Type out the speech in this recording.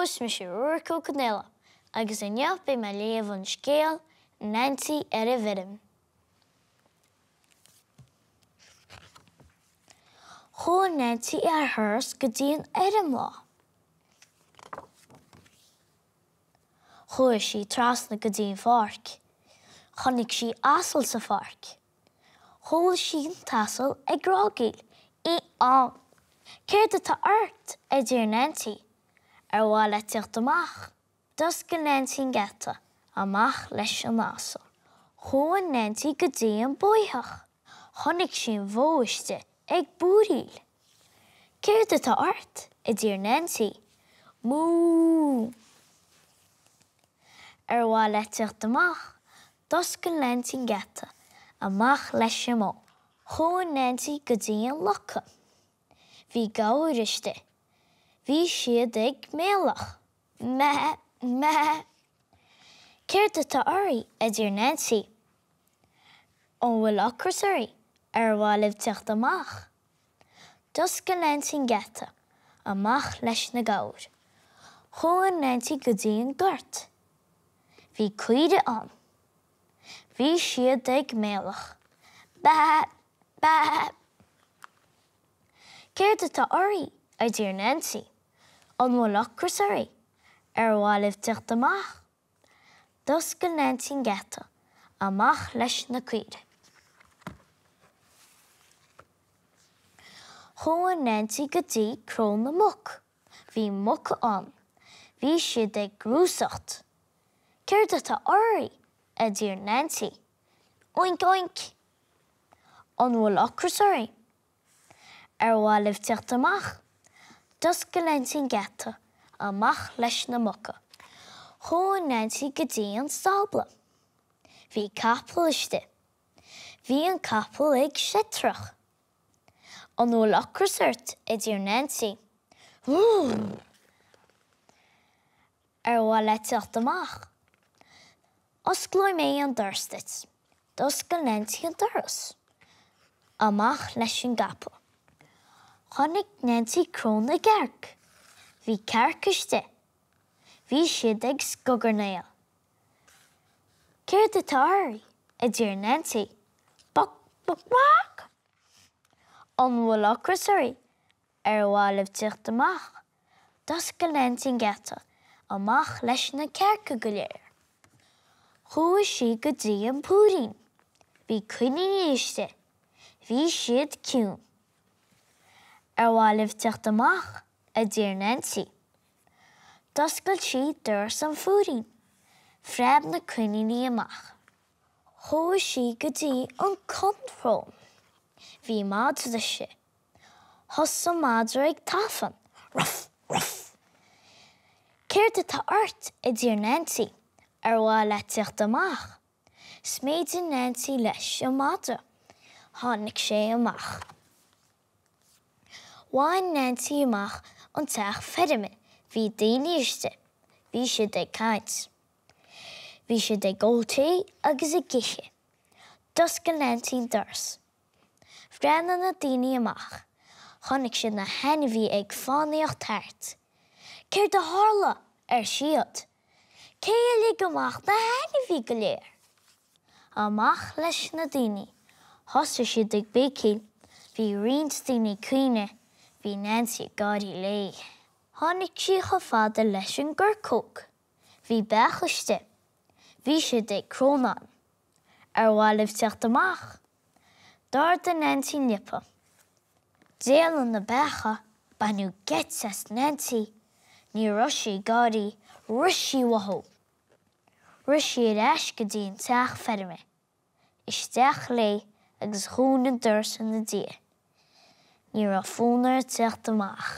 Is mise Ruairc Ó Conaola agus inniu beidh mé ag léamh an scéal Neansaí ar an bhFeirm. Chuaigh Neansaí ar thuras go dtí an fheirm lá. Chuaigh sí trasna go dtí an pháirc. Chonaic sí asal sa pháirc. Chuala sí an t-asal ag grágaíl, Í-á! Céard atá ort? a deir Neansaí. Ar mhaith leat teacht amach? D'oscail Neansaí an geata. Amach leis an asal. Chuaigh Neansaí go dtí an bóitheach. Chonaic sí an bhó istigh ag búiríl. Céard atá ort? a deir Neansaí. Mú! Ar mhaith leat teacht amach? D'oscail Neansaí an geata. Amach leis an mbó. Chuaigh Neansaí go dtí an loca. Bhí gabhair istigh. Bhí siad ag méileach. Mé! Mé! Céard atá oraibh? a deir Neansaí. An bhfuil ocras oraibh? Ar mhaith libh teacht amach? D'oscail Neansaí an geata. Amach leis na gabhair. Chuaigh Neansaí go dtí an gort. Bhí caoirigh ann. Bhí siad ag méileach. Baa! Baa! Céard atá oraibh? a deir Neansaí. An bhfuil ocras oraibh? Ar mhaith libh teacht amach? D'oscail Neansaí an geata. Amach leis na caoirigh. Chuaigh Neansaí go dtí cró na muc. Bhí muca ann. Bhí siad ag grúsacht. Céard atá oraibh? a deir Neansaí. Oink oink! An bhfuil ocras oraibh? Ar mhaith libh teacht amach? D'oscail Neansaí an geata. Amach leis na muca. Chuaigh Neansaí go dtí an stábla. Bhí capall istigh. Bhí an capall ag seitreach. An bhfuil ocras ort? a deir Neansaí. Bhú! Ar mhaith leat teacht amach? Osclóidh mé an doras duit. D'oscail Neansaí an doras. Amach leis an gcapall. Chonaic Neansaí cró na gcearc. Bhí cearca istigh. Bhí siad ag scogarnaíl. Céard atá oraibh? a deir Neansaí. Boc, boc, boc! An bhfuil ocras oraibh? Ar mhaith libh teacht amach? D'oscail Neansaí an geata, amach leis na cearca go léir. Chuaigh sí go dtí an púirín. Bhí coiníní istigh. Bhí siad ciúin. Ar mhaith libh teacht amach? a deir Neansaí. D'oscail sí doras an phúirín. Phreab na coiníní amach. Chuaigh sí go dtí an conrón. Bhí madra istigh. Thosaigh an madra ag tafann. Ruf! Ruf! Céard atá ort? a deir Neansaí. Ar mhaith leat teacht amach? Sméideann Neansaí leis an madra. Tháinig sé amach. Bhain Neansaí amach an teach feirme. Bhí daoine istigh. Bhí siad ag caint. Bhí siad ag ól tae agus ag ithe. D'oscail Neansaí an doras. Bhreathnaigh na daoine amach. Chonaic siad na hainmhithe ag fánaíocht thart. Céard a tharla? ar siad. Cé a lig amach na hainmhithe go léir? Amach leis na daoine. Thosaigh siad ag béicíl. Bhí roinnt daoine ag caoineadh. Bhí Neansaí ag gáirí léi. Tháinig sí chomh fada leis an gcoircóg. Bhí beacha istigh. Bhí siad ag crónán. Ar mhaith libh teacht amach? D'ardaigh Neansaí an liopa. D'éalaigh na beacha, baineadh geit as Neansaí. Ní raibh sí ag gáirí, rith sí uathu. Rith sí ar ais go dtí an teach feirme. Isteach léi agus dhún an doras ina diaidh. Ní raibh fonn uirthi teacht amach.